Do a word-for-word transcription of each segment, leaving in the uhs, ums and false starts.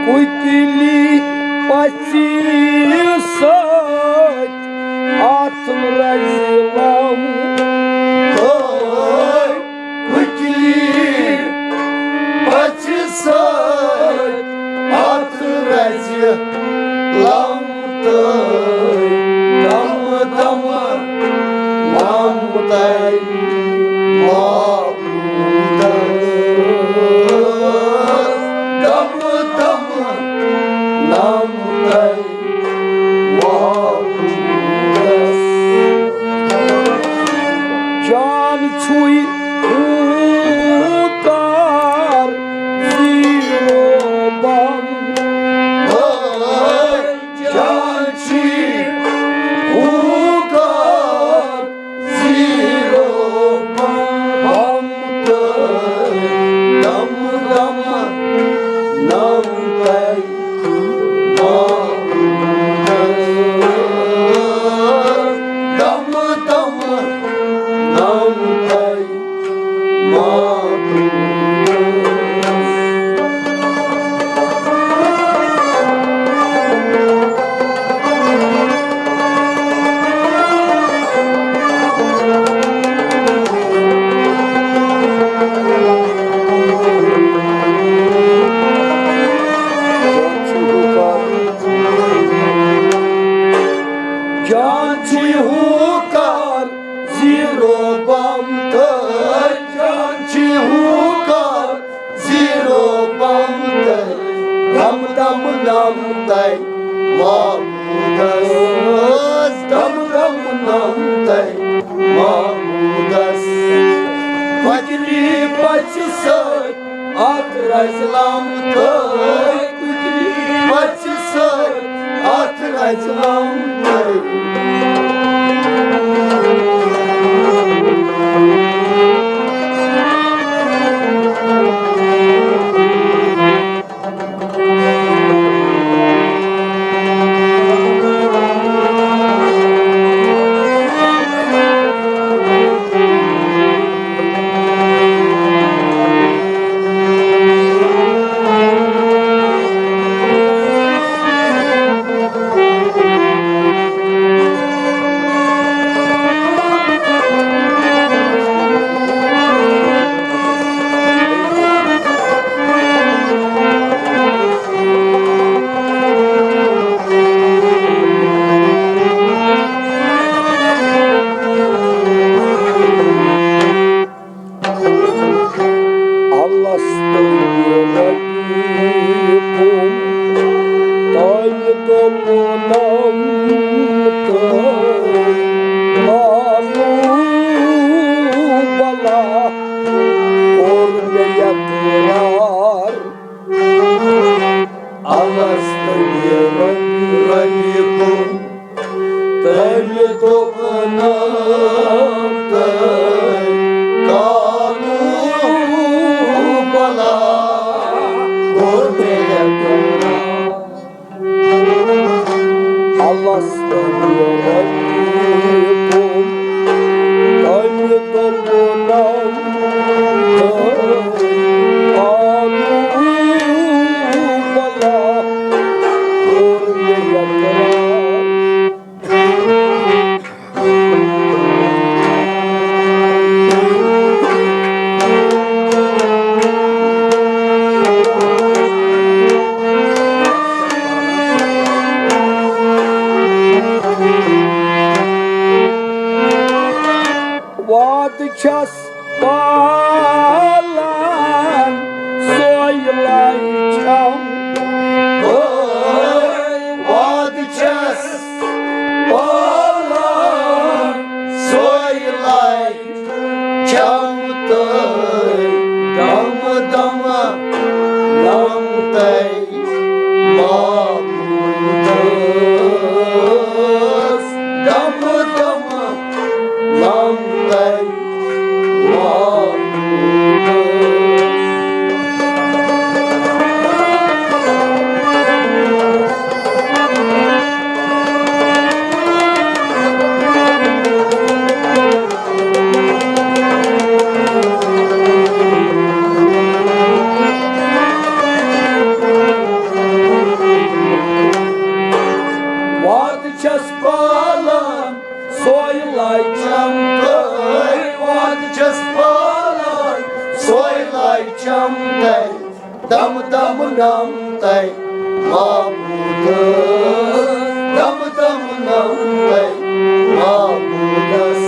کُکِلی پژھِ سۭتۍ اَتھ رَزِ لَم۔ کُکِلی پژھِ سۭتۍ اَتھ رَزِ لَم تہٕ دَم دَم نَم تَے معبوٗدَس۔ دَم دَم نَم تَے معبوٗدَس۔ جان چھُے ہُہ کار زیٖرو بَم۔ جان چھُے ہُہ کار زیٖرو بَم۔ بَم تہٕ دَم دَم نَم تَے معبوٗدَس۔ دَم دَم نَم تَے معبوٗدَس۔ جان چھُے ہُہ کار زیٖرو بَم تہٕ جان چھُے ہُہ کار زیٖرو بَم تَے دَم دَم نَم تَے معبوٗدَس۔ دَم دَم نَم تَے معبوٗدَس۔ کُکِلی پژھِ سۭتۍ اَتھ رَزِ لَم تہٕ کُکِلی پژھِ سۭتۍ اَتھ رَزِ لَم تہٕ۔ الستُ بربکم، تٔمۍ دوٚپنم تہٕ قالوا بلی، کوٚر مےٚ اقرار۔ الستُ بربکم، تٔمۍ دوٚپنم تہٕ قالوا بلی، کوٚر مےٚ اقرار۔ الستُ بربکم، تٔمۍ دوٚپنم تہٕ قالوا بلی، نمتَے معبوٗدس، دم دم نمتَے معبوٗدس۔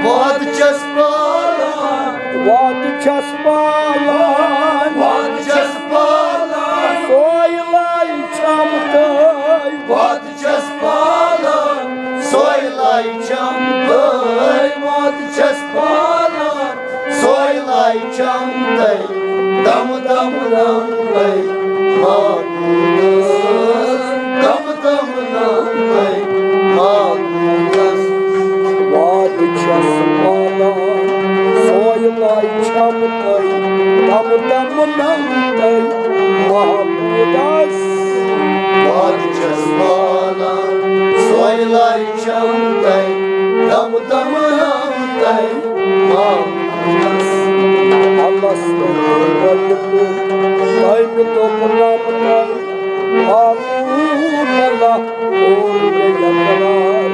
وعدٕ چھَس پالان، وعدٕ چھَس پالان، وعدٕ چھَس پالان۔ سۄے لَے چھَم تۄہہِ، وعدٕ چھَس پالان، سۄے لَے چھَم تۄہہِ، وعدٕ چھَس پالان۔ سۄے لَے چھَم تۄہہِ، دم دم نمتَے معبوٗدس، دم دم نمتَے معبوٗدس۔ وعدٕ چھَس پالان، سۄے لَے چھَم تۄہہِ، دم دم نمتَے معبوٗدس۔ وعدٕ چھَس پالان، سۄے لَے چھَم تۄہہِ، دم دم نمتَے معبوٗدس۔ الس تہٕ گۄڈٕ تٔمۍ دوٚپ نمتَے معبوٗد اللہ، کوٚر مےٚ اقرار۔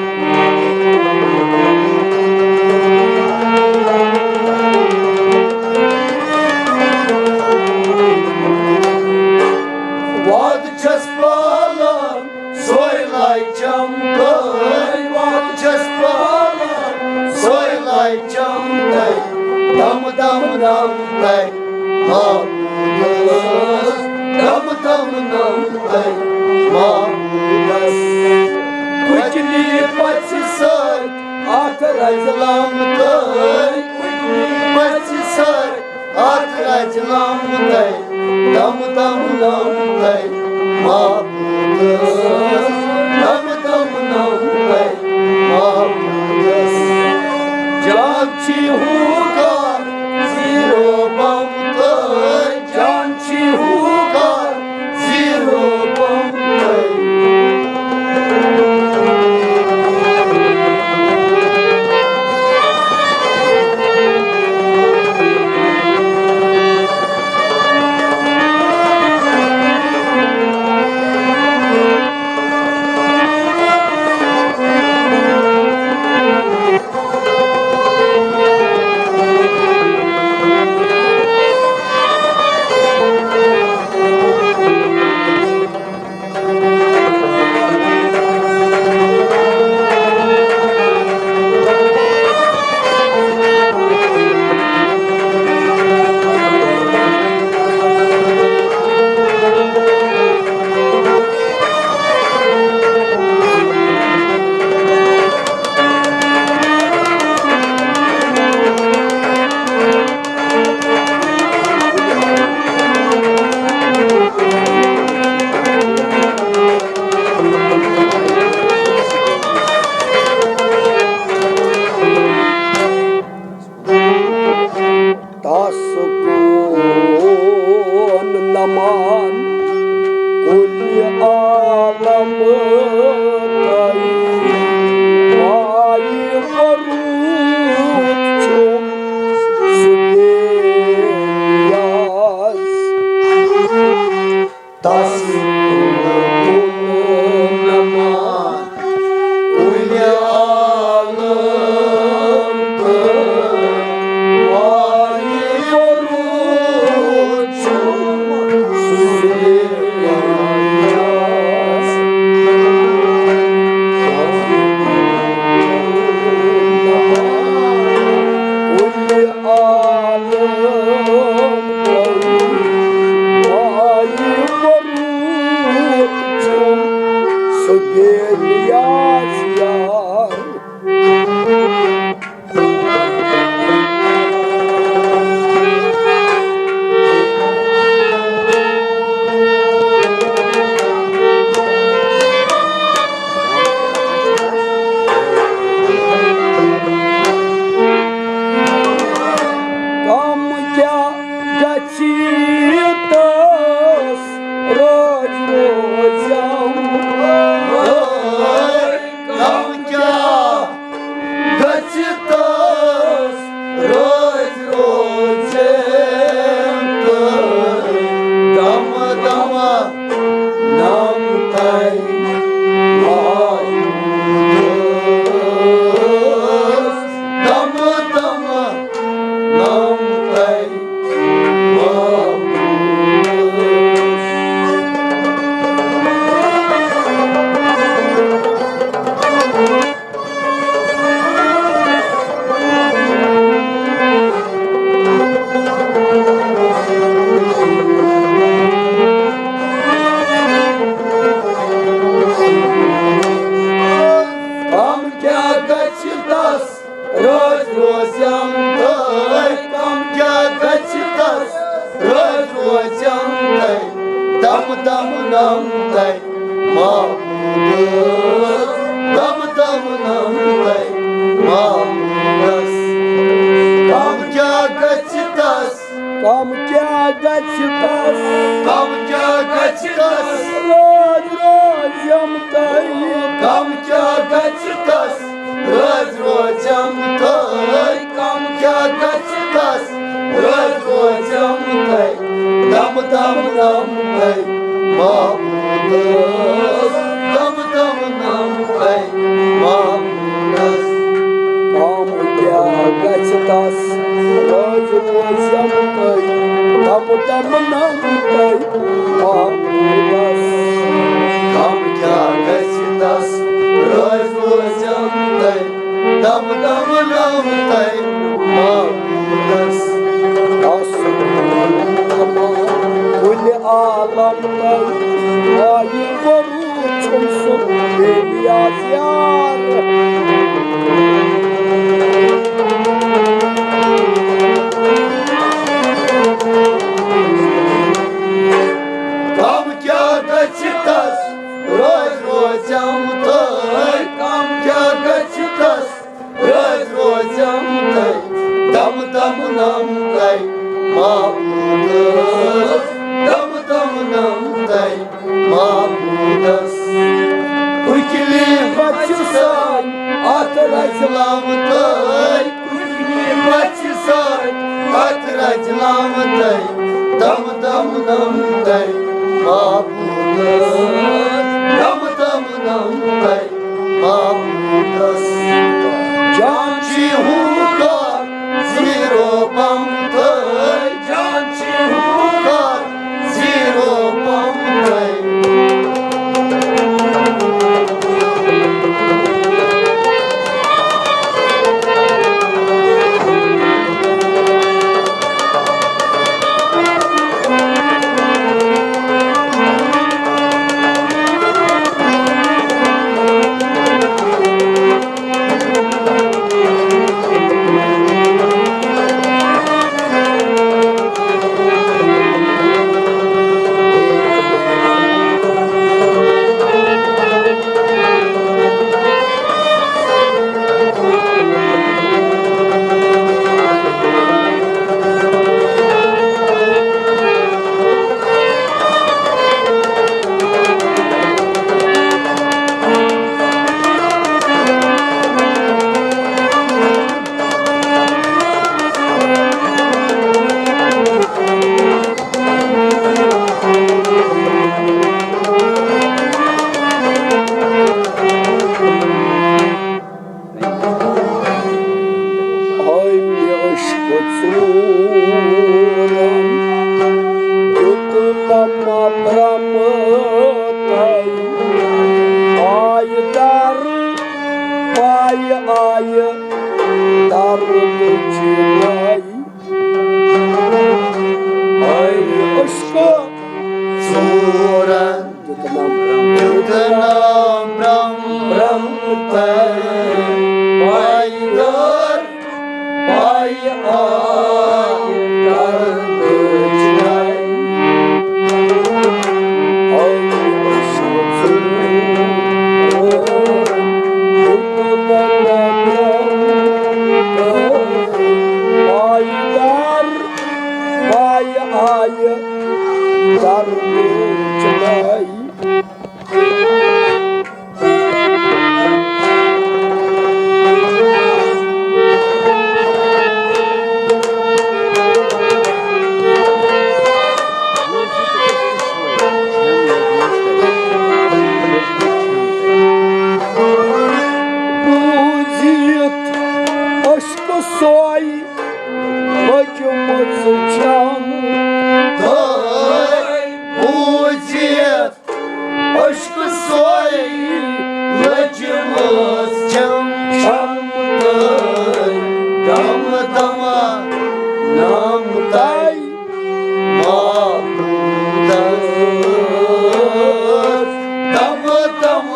وعدٕ چھَس پالان، سۄے لَے چھَم تۄہہِ، وعدٕ چھَس پالان، سۄے لَے چھَم تۄہہِ، دم دم نمتَے معبوٗدس، دم دم نمتَے معبوٗدس۔ کُچلی پژھِ سۭتۍ اَتھ رَزِ لمتَے، کُچلی پژھِ سۭتۍ اَتھ رَزِ لمتَے، دم دم نمتَے معبوٗدس، دم دم نمتَے معبوٗدس۔ جان چھی ہوٗکار زیٖرو بمتَے، جان چھی ہوٗکار زیٖرو بمتَے۔ تس کُن نمان کُلہِ عالم تۄہہِ، مایہِ وروٗد چھُم سُہ بے نیاز۔ تس کُن نمان کُلہِ عالم تہٕ واری وروٗد چھُم سُہ یاس۔ کُلہِ عالم تہٕ واری وروٗد چھُم سُہ بے نیاز یار۔ غم کیٛاہ گژھِ تس روزِ روزٮ۪م؟ غم کیٛاہ گژھِ تس روزِ روزٮ۪م؟ تہٕ دم دم نمتَے معبوٗدس، دم دم نمتَے معبوٗدس۔ دم نمتَے محمودس، دم دم نمتَے محمودس۔ کم کیٛاہ گژھِ تس؟ کم کیٛاہ گژھِ تس؟ کم کیٛاہ گژھِ تس؟ روز روز یمتَے۔ کم کیٛاہ گژھِ تس؟ روز روز یمتَے۔ کم کیٛاہ گژھِ تس؟ روز روز یمتَے۔ دم دم نمتَے محمودس، دم دم نمتَے محمودس۔ کم کیٛاہ گژھِ تس؟ روز روز یمتَے۔ دم دم نمتَے محمودس۔ کم کیٛاہ گژھِ تس؟ روز روز یمتَے۔ دم دم نمتَے محمودس۔ آسُن کُلہِ عالم تَے، آیہِ وروٗ چھُم سُہ بے نیاز یار۔ کم کیٛاہ گژھِ تس؟ روز روز یمتَے۔ کم کیٛاہ گژھِ تس؟ روز روز یمتَے۔ دم دم نمتَے محمودس، دم دم نمتَے محمودس۔ کُکلی بچہِ سان اتھ رزِ لمتَے۔ کُکلی بچہِ سان اتھ رزِ لمتَے۔ دم دم نمتَے محمودس، دم دم نمتَے محمودس۔ جان چھی ہوں کار زیرو پمتَے۔ جان چھی ہوں کار زیرو پمتَے۔ أمۍ عشقہٕ ژوٗرن دیُت نہ مبرم تۄہہِ۔ آیہِ درٕ، پایہِ آیہِ درد چِنَے۔ أمۍ عشقہٕ ژوٗرن دیُت نہ برم، دیُت نہ برم، برم تۄہہِ۔ پایہِ دٲر، پایہِ آیہِ دردٕچ نَے۔ أمۍ عشقہٕ ژوٗرن دیُت نہ برم تۄہہِ۔ پایہِ دٲر، پایہِ آیہِ دردٕچ نَے۔ بوٗزِتھ عشقہٕ سۄے لٔجمٕژ چھَم۔ تۄہہِ بوٗزِتھ عشقہٕ سۄے لٔجمٕژ چھَم، چھَم تۄہہِ۔ دم دم نمتَے محمودس، دم دم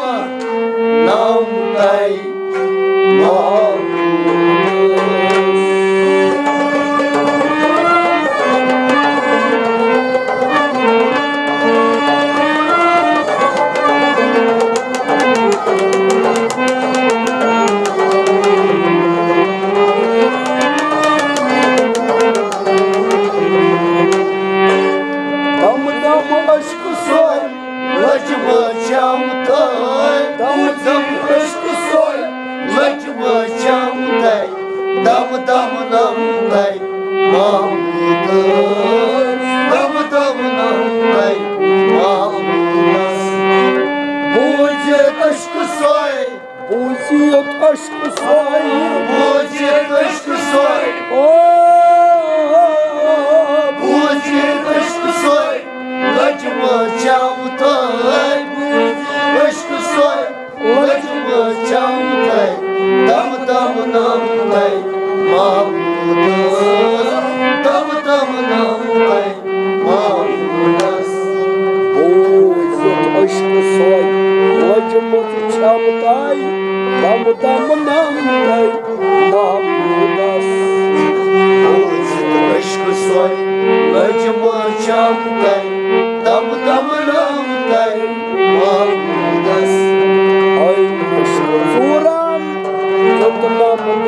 نمتَے محمودس۔ چمتَے، دم دم عشق سوے، لٔجمٕژ چمتَے، دم دم نمتَے محمودس، دم دم نمتَے محمودس۔ بوٗزِتھ عشق سوے، بوٗزِتھ عشق سوے، بوٗزِتھ عشق سوے، او، بوٗزِتھ عشق سوے، لٔجمٕژ چمتَے، بوٗزِتھ عشق سوے، لٔجمٕژ چمتَے، دم دم نمتَے محمودس، دم دم نمتَے محمودس۔ بوٗزِتھ عشق سوے، لٔجمٕژ چمتَے، دم دم نمتَے محمودس۔ بوٗزِتھ عشق سوے، لٔجمٕژ چمتَے، دم دم نمتَے محمودس۔ اے عشق ژوٗرن دیُت نم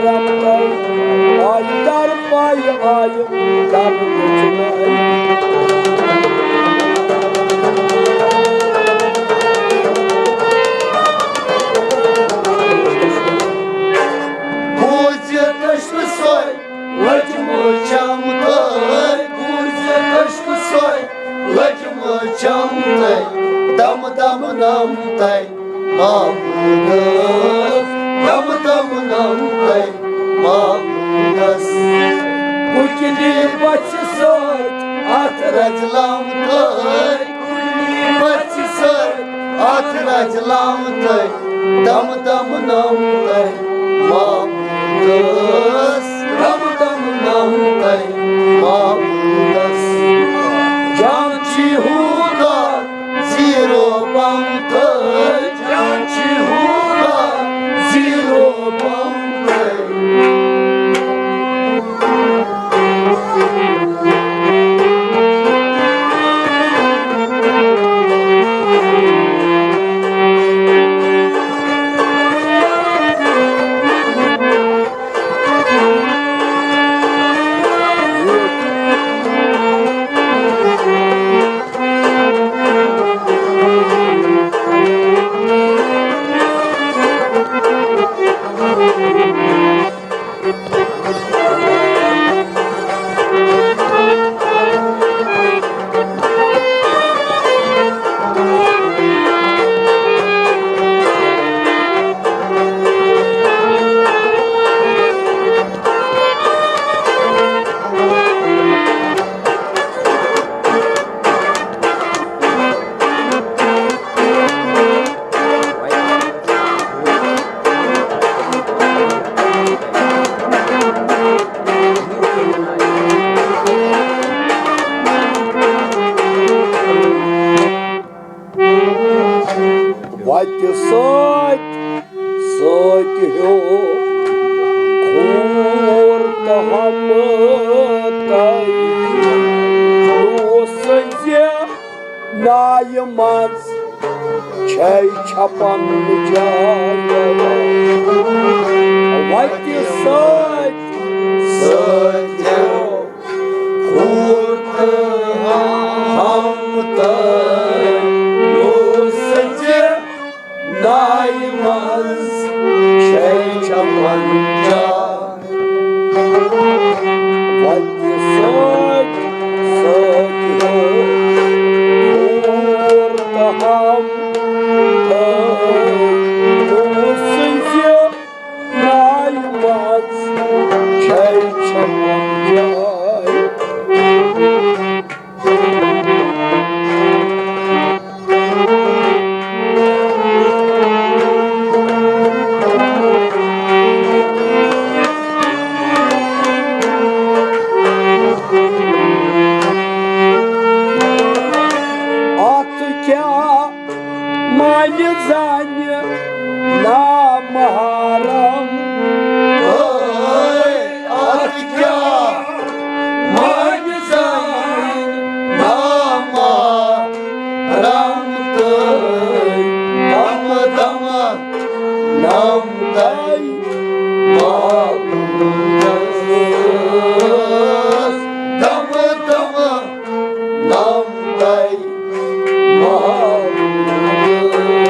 درمتَے، آیہِ در پایہِ، آیہِ در وٕچھنَے۔ بوٗزِتھ عشق سوے، لٔجمٕژ چمتَے، بوٗزِتھ عشق سوے، لٔجمٕژ چمتَے، دم دم نمتَے محمودس، دم دم نمتَے محمودس۔ کُکِلہِ پَژھِ سۭتۍ اَتھ رَزِ لمتَے، کُکِلہِ پَژھِ سۭتۍ اَتھ رَزِ لمتَے، دم دم نمتَے محمودس، دم دم نمتَے محمودس۔ جان چھِ ہوٗکار زیٖرو پمتَے، جان چھِ ہوٗکار زیٖرو پمتَے۔ وتہِ سۭتۍ سۭتۍ ہیوٚو کھوٗر تہٕ ہمہٕ تہٕ نوٗ سٕنٛزِ نایہِ منٛز چھے چھپن جاے۔ وتہِ سۭتۍ سۭتۍ ہیوٚو کھوٗر تہٕ ہمہٕ تہٕ نوٗ سٕنٛزِ نایہِ منٛز چھے چھپن جاے۔ وتہِ سۭتۍ سۭتۍ ہیوٚو کھوٗر تہٕ ہمہٕ تہٕ نوٗ سٕنٛزِ نایہِ منٛز چھے چھپن جاے۔ اتھ کیٛاہ مانہِ زانہِ نامحرم۔ اے، اتھ کیٛاہ مانہِ زانہِ نامحرم تہٕ دم دم نمتَے محبوبس۔ دم دم نمتَے محبوبس۔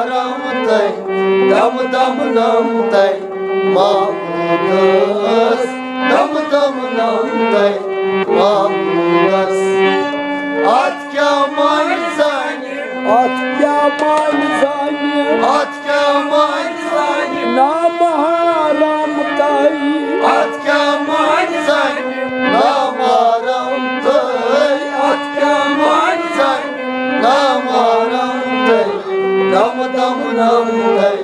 رحمتَے، دم دم نمتَے معبوٗدس، دم دم نمتَے معبوٗدس۔ اتھ کیٛاہ معنی زانہِ؟ اتھ کیٛاہ معنی زانہِ؟ اتھ کیٛاہ معنی زانہِ؟ نامحرم تَے۔ اتھ کیٛاہ معنی زانہِ؟ نامحرم تَے۔ اتھ کیٛاہ معنی زانہِ؟ نامحرم تَے۔ دم دم نمتَے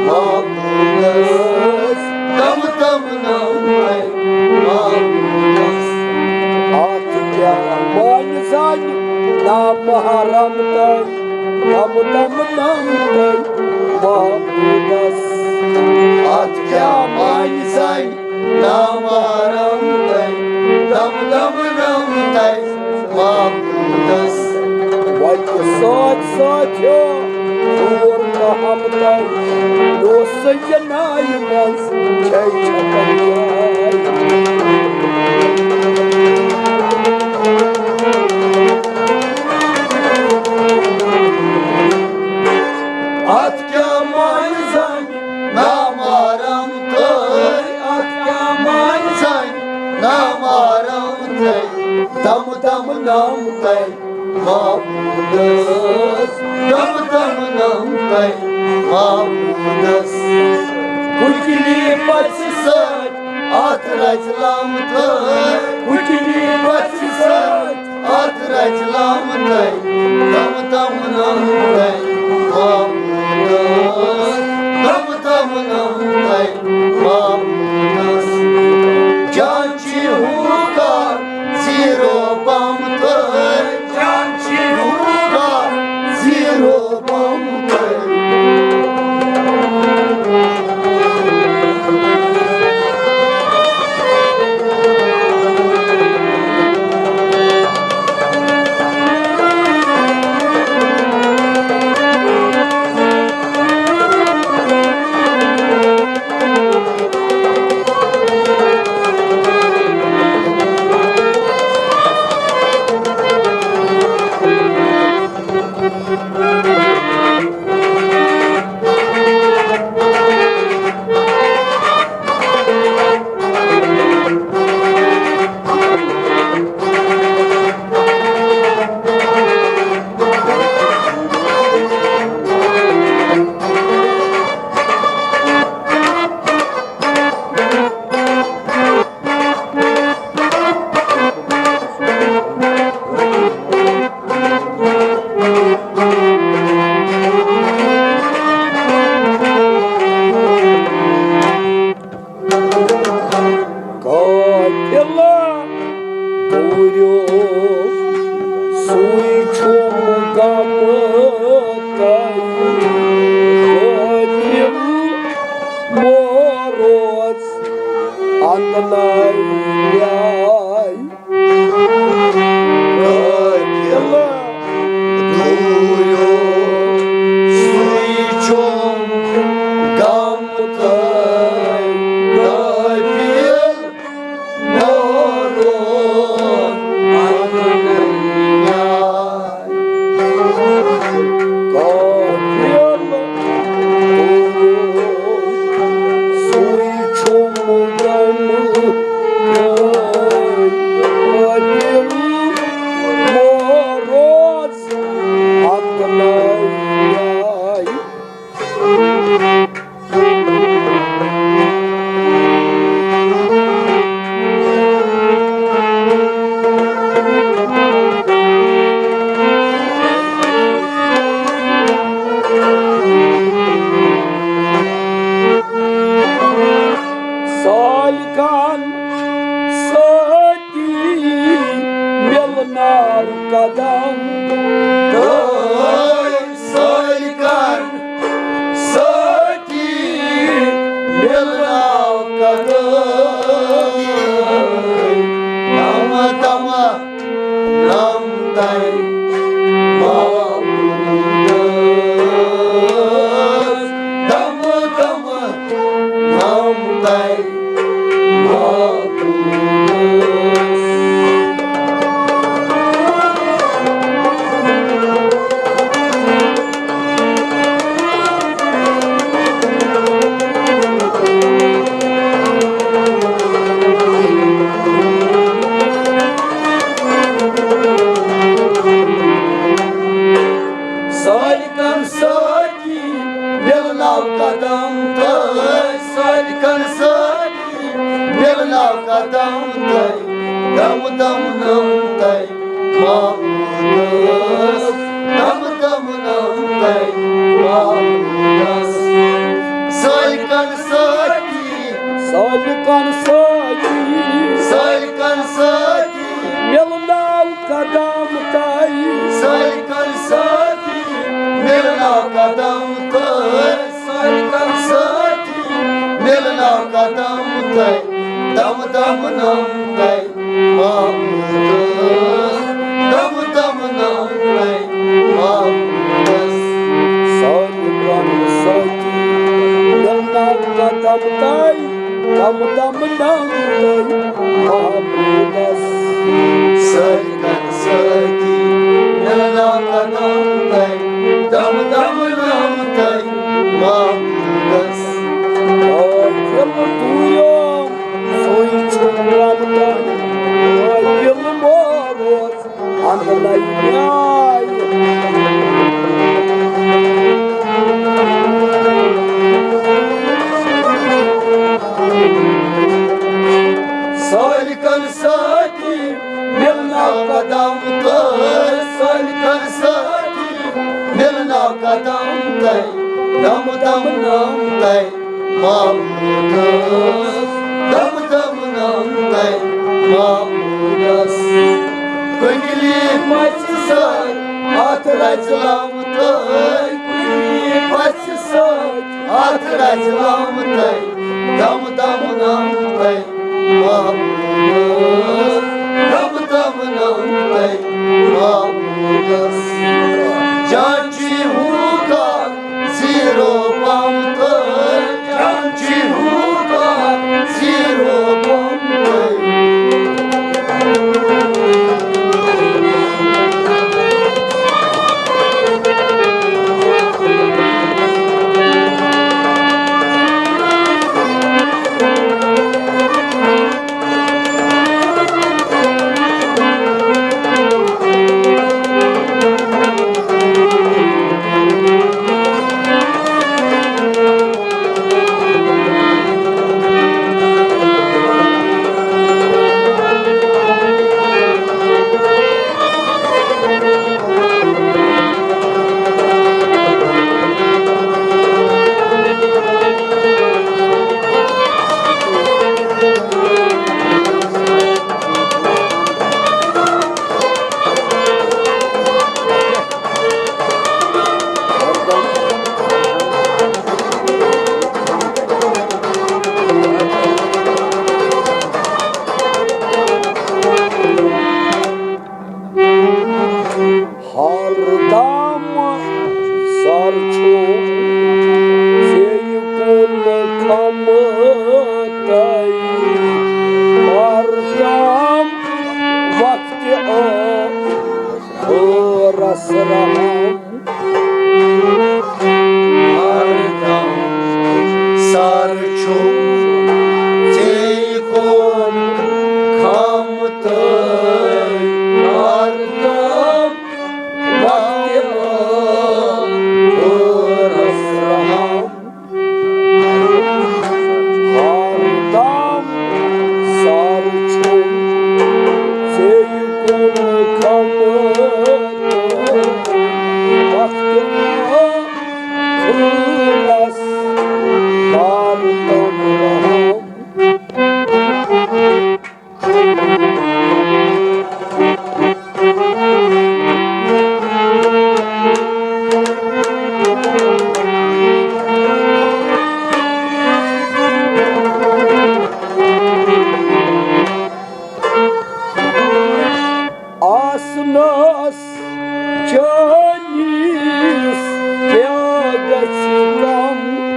معبوٗدس، دم دم نمتَے معبوٗدس۔ اتھ کیٛاہ معنی زانہِ؟ نامحرم تَے۔ دم دم نمتَے معبوٗدس۔ اتھ کیٛاہ معنی زانہِ؟ نامحرم تَے، دم دم نمتَے معبوٗدس۔ وتہِ سۭتۍ سۭتۍ ہیوٚو ژوٗر تہٕ ہمتَے، نوسہٕ یہِ نایہِ منٛز چھے چھپن جاے۔ اتھ کیٛاہ معنی زانہِ؟ نامحرم تَے۔ اتھ کیٛاہ معنی زانہِ؟ نامحرم تَے۔ دم دم نمتَے معبوٗدس، دم دم نمتَے معبوٗدس۔ کُکلی پژھِ سۭتۍ اتھ رژِ لمتَے۔ کُکلی پژھِ سۭتۍ اتھ رژِ لمتَے، دم دم نمتَے معبوٗدس، دم دم نمتَے معبوٗدس۔ جان چھی ہوٗکار زیٖرو پمتَے، جان چھی ہوٗکار زیٖرو پمتَے۔ قدم تۄہہِ سالکن سۭتۍ، مِلناو قدم تۄہہِ، دم دم نم تۄہہِ محمودس، دم دم نم تۄہہِ محمودس۔ سالکن سۭتۍ، سالکن سۭتۍ، سالکن سۭتۍ، مِلناو قدم تۄہہِ، سالکن سۭتۍ، مِلناو قدم تۄہہِ۔ سالکن سۭتۍ، مِلناو قدم تۄہہِ، دم دم نم تۄہہِ محمودس، دم دم نم تۄہہِ محمودس۔ سالکن سۭتۍ، مِلناو قدم تۄہہِ، دم دم نم تۄہہِ محمودس۔ سالکن سۭتۍ، مِلناو قدم تۄہہِ، دم دم نم تۄہہِ محمودس۔ قٲفِل دوٗریوم سُے چھُ رمضان، قٲفِل ماروس اندلے نیاے۔ سالکن سۭتۍ، مِلناو قدم تۄہہِ، سالکن سۭتۍ، مِلناو قدم تۄہہِ، دم دم نم تۄہہِ محمودس، دم دم نم تۄہہِ محمودس۔ کُنہِ پژھِ سۭتۍ اتھ رژِ لم تۄہہِ، کُنہِ پژھِ سۭتۍ اتھ رژِ لم تۄہہِ، دم دم نم تۄہہِ محمودس، دم دم نم تۄہہِ محمودس۔ جان چی ہوگا زیرو پم تۄہہِ، جان چی ہوگا زیرو پم تۄہہِ۔ ہر دم سر چھُ ژےٚ کُن کھمتَے، ہر دم وقتِ ٲخرس رحم۔ ہر دم سر چھُ ژےٚ کُن کھمتَے، ہر دم وقتِ ٲخرس رحم۔ ہر دم سر چھُ ژےٚ کُن کھمتَے، وقتِ ٲخرس کر دم رحم۔ آسنس چٲنِس کیٛاہ گژھِ کم؟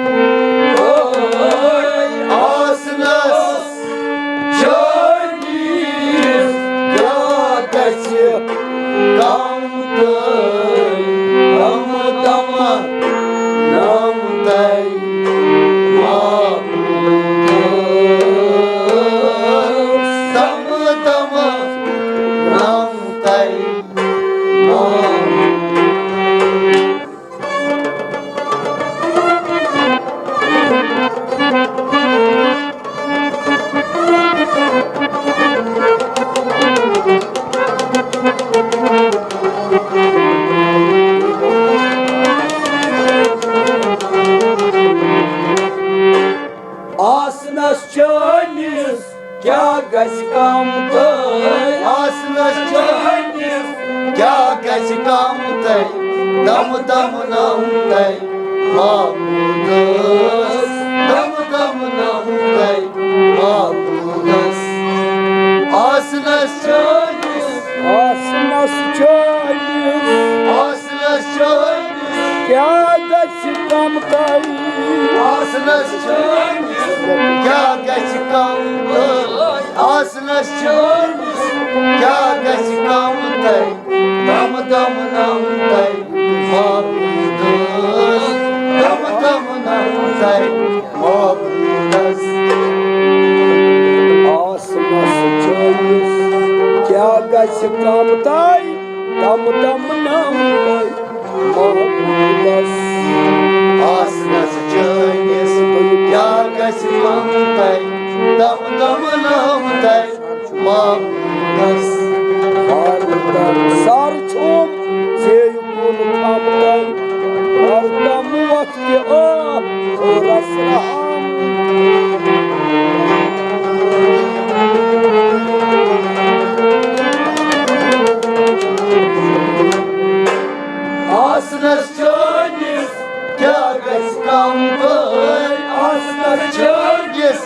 گژھِ کم تہٕ آسنس چٲنِس کیٛاہ گژھِ کم تہٕ دم دم نم تہٕ معبوٗدس، دم دم نم تہٕ معبوٗدس۔ آسنس چٲنِس، آسنس چٲنِس، آسنس چٲنِس کیٛاہ گژھِ کم تہٕ آسنس چٲنِس کیٛاہ گژھِ کم تہٕ آسنس چٲنِس کیٛاہ گژھِ کم تہٕ دم دم نم تہٕ معبوٗدس، دم دم نم تہٕ معبوٗدس۔ آسنس چٲنِس کیٛاہ گژھِ کم تہٕ دم دم نم تہٕ معبوٗدس۔ آسنس چٲنِس کیٛاہ گژھِ کم تہٕ دم دم نم تہٕ معبوٗدس۔ ہر دم سر چھُم ژےٚ کُن کم تہٕ ہر دم وقتِ ٲخرس رحم۔ آسنس چٲنِس کیٛاہ گژھِ کم تہٕ آسنس چٲنِس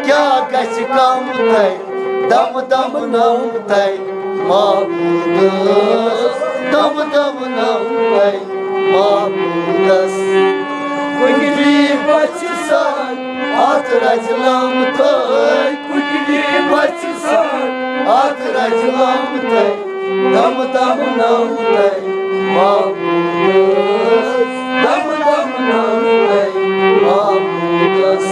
کیٛاہ گژھِ کم تہٕ دم دم نم تہٕ معبوٗدس، دم دم نم تہٕ معبوٗدس۔ کُکلی بچہِ سان اتھ رزِ لم تہٕ کُکلی بچہِ سان اتھ رزِ لم تہٕ دم دم نم تہٕ معبوٗدس، دم دم نم تہٕ معبوٗدس۔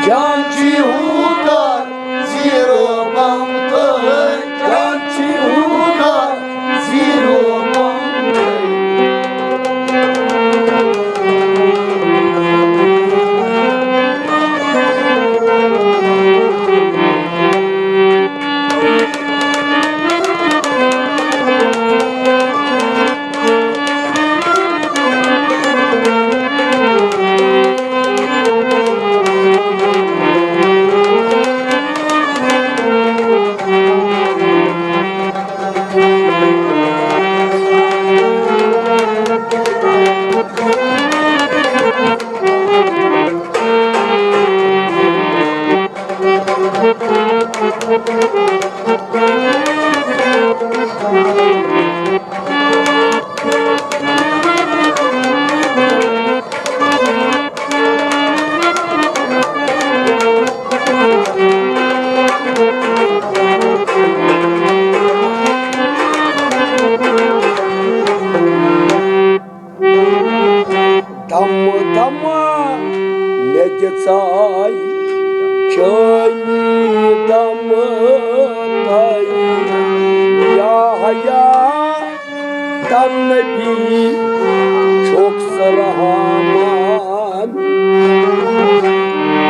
جان چھی ہو کر زیٖرو بم تہٕ جان چھی ہو کر زیٖرو بم تہٕ دم دم مےٚ دِژاے چٲنی دم تہٕ یا حیا تن نبی چھُکھ ژٕ رحمان۔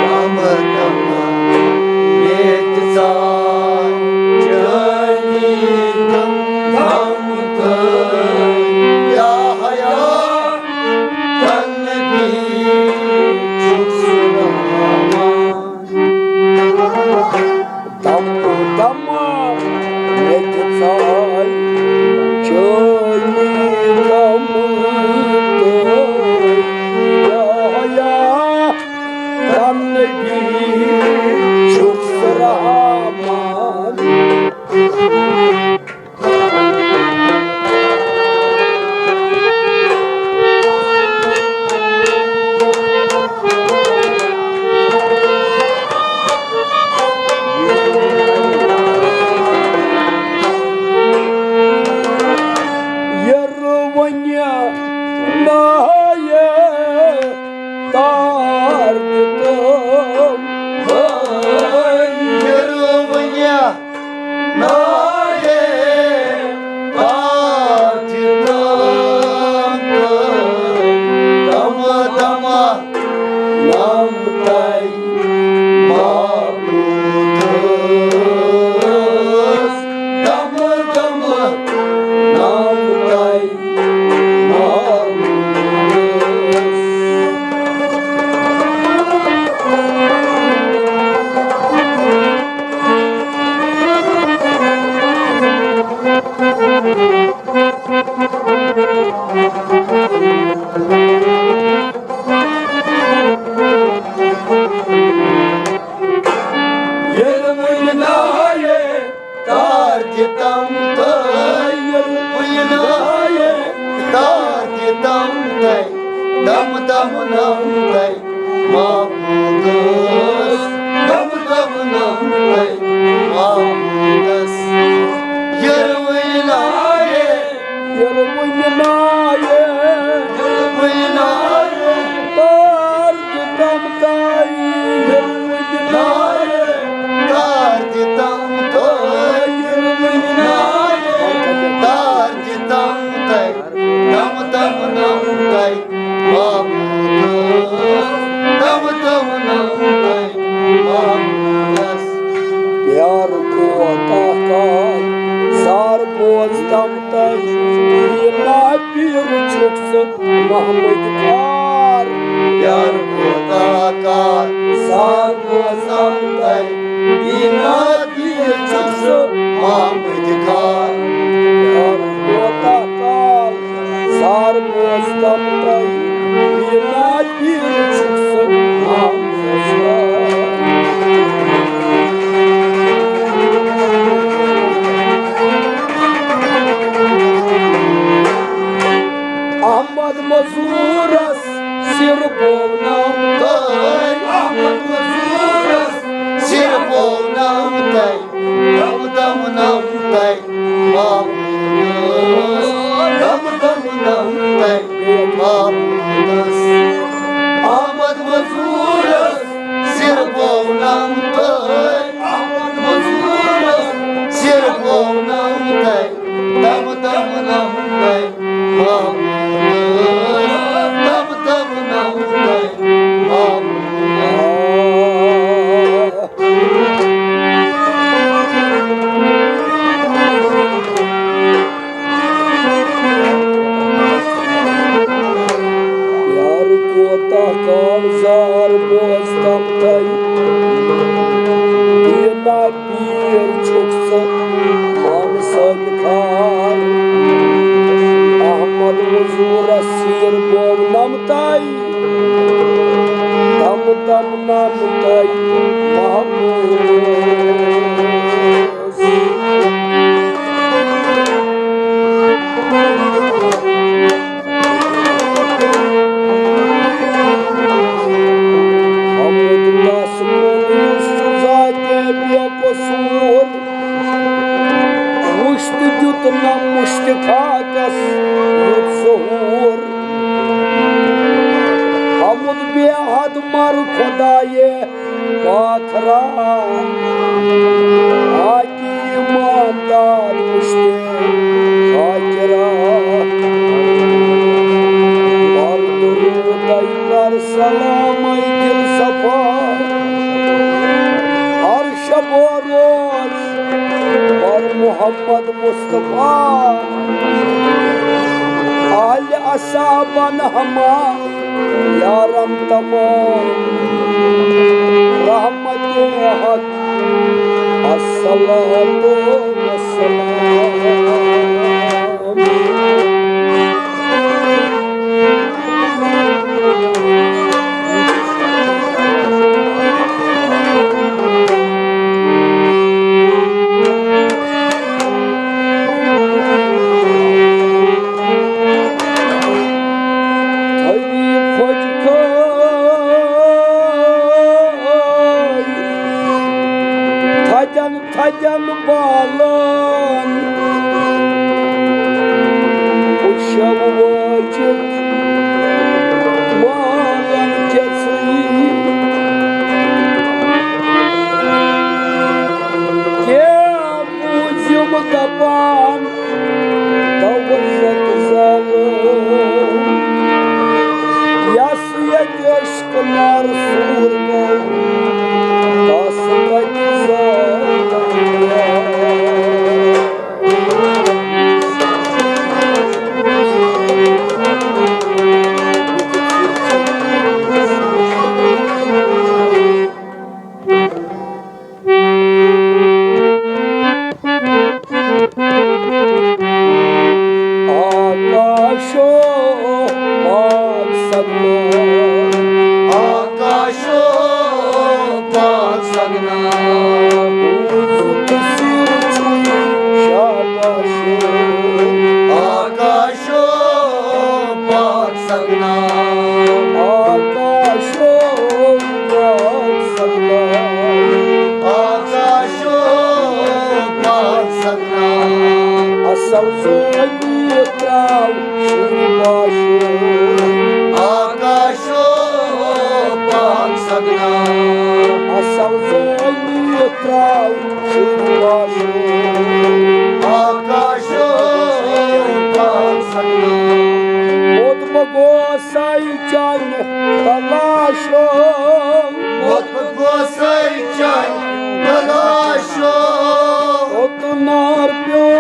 دم دم مےٚ دِژاے چٲنی دم دم تہٕ یا حیا تن نبی چھُکھ ژٕ رحمان۔ دم دم مےٚ دِژاے چٲنی دم تہٕ یا حیا تن نبی چھُکھ ژٕ رحمان۔ یہِ رُوٕنۍ نایہِ تار تہٕ تِم۔ یہِ رُوٕنۍ نایہِ تار تہٕ تِم۔ دم دم نم تہٕ معبوٗدس، دم دم نم تہٕ معبوٗدس۔ نمتَے معبوٗدس، دم دم نمتَے معبوٗدس۔ یِروٕنۍ نارے، یِروٕنۍ نارے، یِروٕنۍ نارے، تار تہِ تمتَے، یِروٕنۍ نارے، تار تہِ تمتَے، یِروٕنۍ نارے، تار تہِ تمتَے، دم دم نمتَے معبوٗدس، دم دم نمتَے معبوٗدس۔ پیار کوتاہ کال زار بوز تمتَے، یہِ نا پیٖر چھُکھ ژٕ محمد کار۔ پیار کوتاہ کال زار بوز تمتَے، یہِ نا پیٖر چھُکھ ژٕ محمد کار۔ پیار کوتاہ کال زار بوز تمتَے، یہِ نا پیٖر چھُکھ ژٕ محمد کار۔ احمد مزورس سر بونم تَے، احمد مزورس سر بونم تَے، دم دم نمتَے معبوٗدس، دم دم نمتَے معبوٗدس۔ احمد مزورس سر بونم تَے، احمد مزورس سر بونم تَے، دم دم نمتَے معبوٗدس، دم دم نمتَے معبوٗدس۔ یار کوتاہ کال زار بوز تمتَے، یہِ نا پیٖر چھُکھ ژٕ مانسہٕ خار۔ احمد مزورس سر بونم تَے، دم دم نمتَے محبوٗبس۔ حمد تس کُن یُس ذاتِ بے قصوٗر، وُچھ تہٕ دیُت نہ مُشتاقس یُتھ ظہوٗر۔ حمد بے حد مر خدایے پاتھرا، آکی ایماندار پُشتے خاکرا۔ بر درودے کر سلامے دل صفا، ہر شب و روز بر محمد مصطفیٰ۔ اہل اصحابن ہما یارن تمام، رحمت حق، الصلاة والسلام۔ تھدِ پھۄتہِ کھٲے تھدٮ۪ن تھدٮ۪ن بالن، پُشو وٲجِتھ مالن کیژٕے۔ کینٛہہ بوٗزِم دپان توجہ زالو، یس یتہِ عشق نار سوٗر گوٚو، تس کتہِ زالو۔ آکاشو پاک سگنا، آکاشو پاک سگنا، بوزُتھ سِر چھُے شاباشو۔ آکاشو پاک سگنا، آ اصل زٲنِتھ ترٛاو شُرۍ واشُن۔ آکاشو پاک سگنا۔ اوٚت بہٕ گوسَے چانہِ تلاشو۔ اوٚت بہٕ گوسَے چانہِ تلاشو۔ اوٚت نار پیوٚو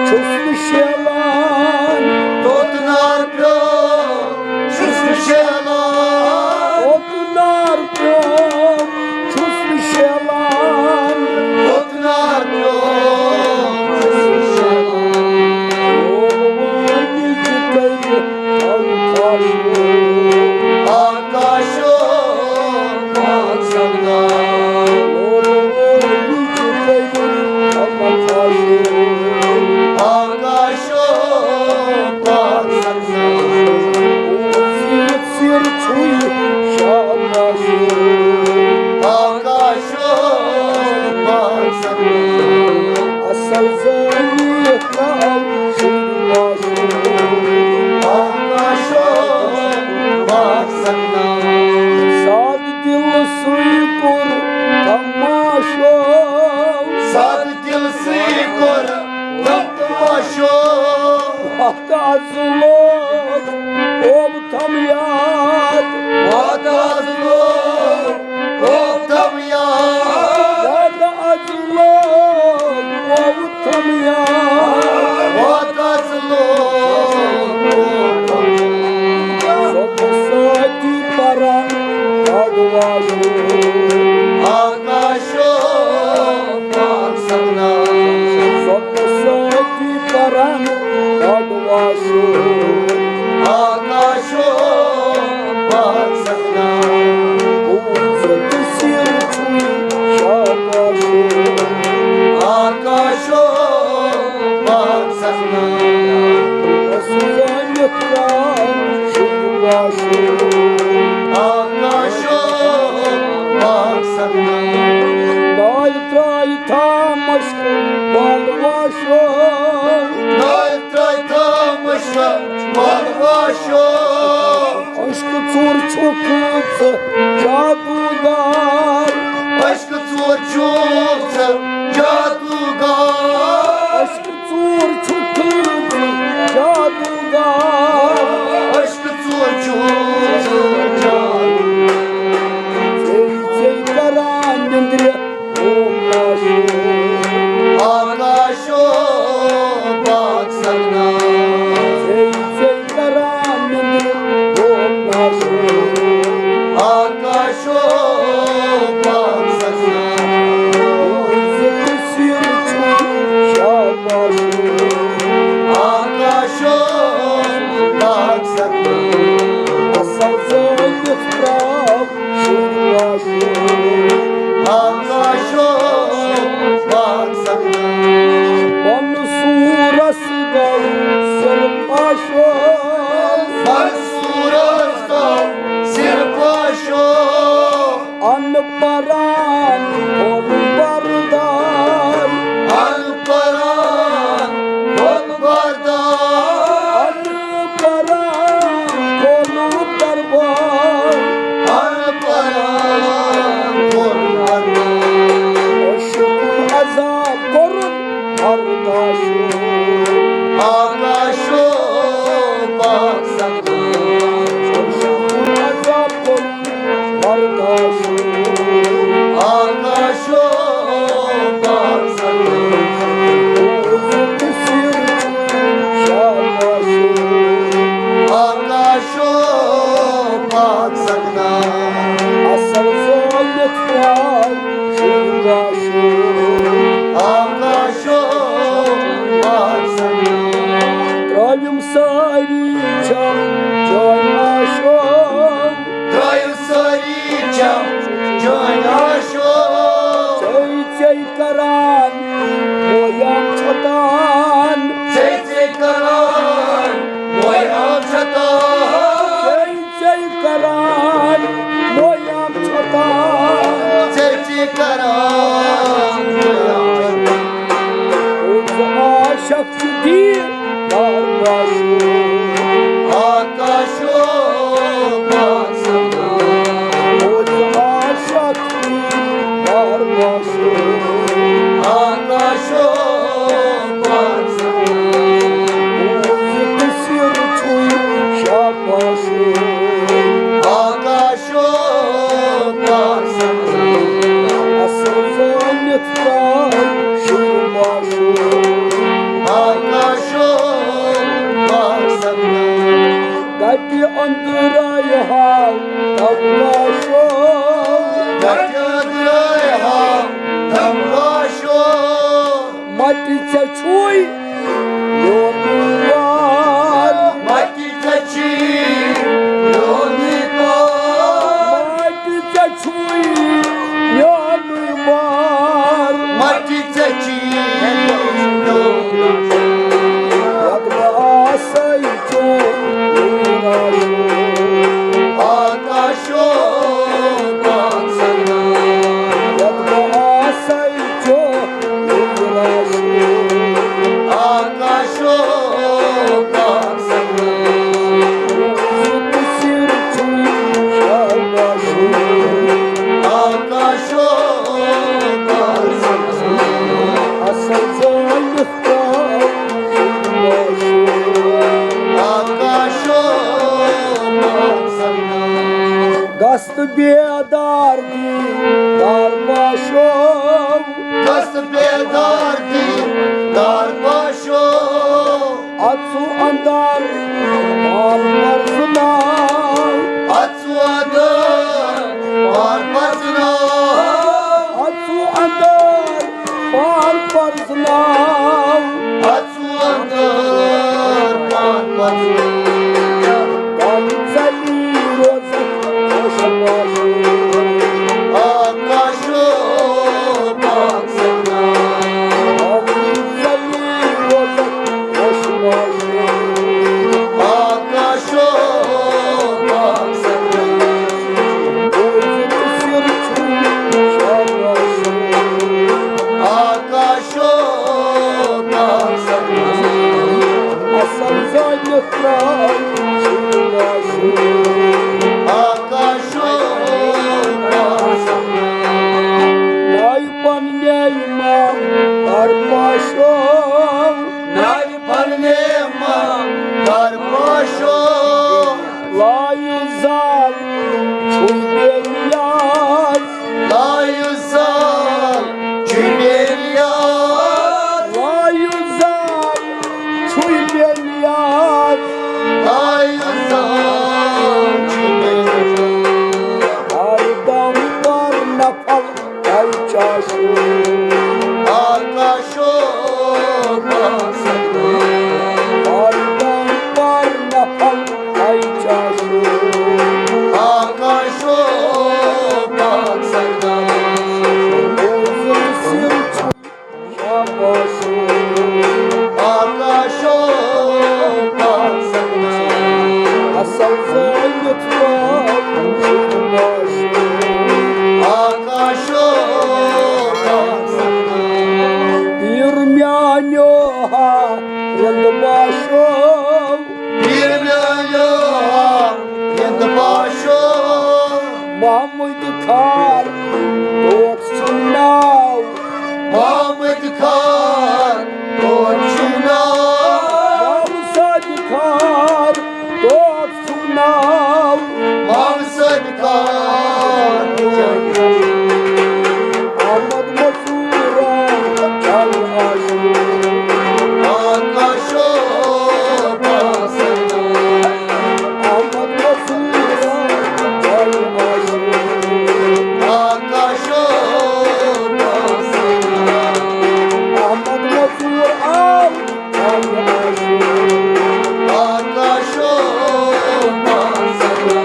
چھُس نہٕ شیلان۔ اوٚت نار پیوٚو چھُس نہٕ شیلان۔ اوٚت نار پیوٚو چھُس نہٕ شیلان۔ اوٚت نار پیوٚو چھُس نہٕ شیلان۔ او وٲنِج کٔرِتھ آکاشو۔ آکاشو پاک سگنا۔ او وٲنِج کٔرِتھ آکاشو۔ آکاشو پاک سگنا۔ سِر چھُے شاباشو۔ آکاشو پاک سگنا۔ اصل زٲنِتھ ترٛاو شُرۍ واشُن۔ آکاشو پاک سگنا۔ سادٕ دِلہٕ سُے کوٚر تماشو۔ سادٕ دِلہٕ سُے کوٚر تماشو۔ وقت از لوگ اوٚبتم یاد۔ وقت از لوگ اوٚبتم یاد۔ وقت از لوگ اوٚبتم یاد۔ وقت از لوگ اوٚبتم یاد۔ سوٚتہٕ سۭتی پران کڑواشو۔ آکاشو پاک سگنا۔ سوٚتہٕ سۭتی پران کڑواشو۔ آکاشو پاک سگنا۔ بوٗزِتھ سِر چھُے شاباشو۔ آکاشو پاک سگنا۔ اصل زٲنِتھ ترٛاو شُرۍ واشُن۔ آکاشو پاک سگنا۔ نالہِ ترٛایہِ تھامَس بَل واشو۔ نالہِ ترٛایہِ تھامَس بَل واشو۔ عشقہٕ ژوٗر چھُکھ ژٕ جادوٗگار۔ عشقہٕ ژوٗر چھُکھ ژٕ جادوٗگار۔ عشقہٕ ژوٗر چھُکھ ژٕ جادوٗگار۔ عشقہٕ ژوٗر چھُکھ ژٕ جادوٗگار۔ ژے ژے کران نِندرِ آکاشو پاک سگنا۔ ژے ژے کران نِندرِ آکاشو۔ آکاشو پاک سگنا۔ زِ کٔشیٖر چھُ شاباشو۔ آکاشو پاک سگنا۔ اصل زٲنِتھ ترٛاو شُرۍ واشو۔ آکاشو پاک سگنا۔ بۄنہٕ سوٗرس گوٚو سِر پاشو۔ بۄنہٕ سوٗرس گوٚو سِر پاشو۔ ان پران کھول بردار۔ ان پران کھول بردار۔ ان پران کھول دربار۔ ان پران کھول دربار۔ عشقُن عذاب کوٚرُن برداشو۔ آکاشو پاک سگنا۔ عشقُن عذاب کوٚرُن برداشو۔ آکاشو پاک سگنا۔ شاباشو۔ آکاشو پاک سگنا۔ اصل زٲنِتھ ترٛاو شُرۍ واشو۔ آکاشو پاک سگنا۔ ترٛٲوِم سٲری چھم جان آشو۔ ترٛٲوِم سٲری چھم جان آشو۔ ژے ژے کران مویام چھتان۔ ژے ژے کران مویام چھتان۔ ژے ژے کران مویام چھتان۔ ژے ژے کران مویام چھتان۔ عاشق چھُ دیٖدار باشو۔ آکاشو پاک سگنا۔ مٹہِ ژےٚ چھُے میونُے بار۔ مٹہِ ژےٚ چھُے میونُے بار۔ مٹہِ ژےٚ چھُے میونُے بار۔ مٹہِ ژےٚ چھُے میونُے بار۔ یتھ بہٕ آسے چون آکاشو پانسنا۔ یتھ بہٕ آسے چون آکاشو پانسنا۔ آکاشو پانسنا۔ اصل زٲنِتھ آکاشو پانسنا۔ گژھ تہٕ بیدار دی دار پاشو۔ گژھ تہٕ بیدار دی دار پاشو۔ اژُ اندر پان پرزناو۔ اژُ اندر پان پرزناو۔ اژُ اندر پان پرزناو۔ اژُ اندر پان پرزناو۔ کم ژلی روزت خوش باش۔ آکاشو پانسنا۔ کم ژلی روزت خوش باش۔ آکاشو پانسنا۔ بوزت سر چھُ شاباش۔ آکاش آکاشو پانسنا۔ اصل زٲنِتھ ترٛاو شُر لاشُر۔ آکاشو پانسنا۔ نایہِ پننے ما درپاشو۔ نایہِ پننے ما درپاشو۔ لایُ زال چھُے بے نیاز۔ لایُ زال چھُے بے نیاز۔ لایُ زال چھُے بے نیاز۔ لایُ زال چھُے بے نیاز۔ ہر دم پر نفل کل چاشو۔ آکاشو پانسنا۔ ہر دم پر نفل کل چاشو۔ آکاشو پانسنا۔ بوزن سر چھُ شاباشو۔ آکاشو پانسنا۔ اصل زٲنِتھ پاو شاباشو۔ آکاشو پانسنا۔ پیر میانیو ہا رند باشو۔ پیر میانیو ہا رند باشو۔ محمد خان توت چھُم ناو۔ محمد خان توت چھُم ناو۔ محمد خان توت چھُم ناو۔ محمد خان توت چھُم ناو۔ احمد مزورا چل آشو۔ آکاشو پانسنا۔ احمد مزورا چل آشو۔ آکاشو پانسنا۔ احمد مزور آو چل آشو۔ آکاشو پانسنا۔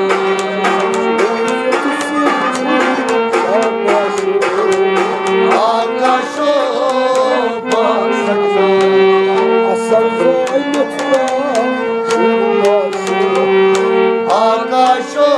آکاشو پانسنا۔ اصل زٲنِتھ پاو شُر لاشُر۔ آکاشو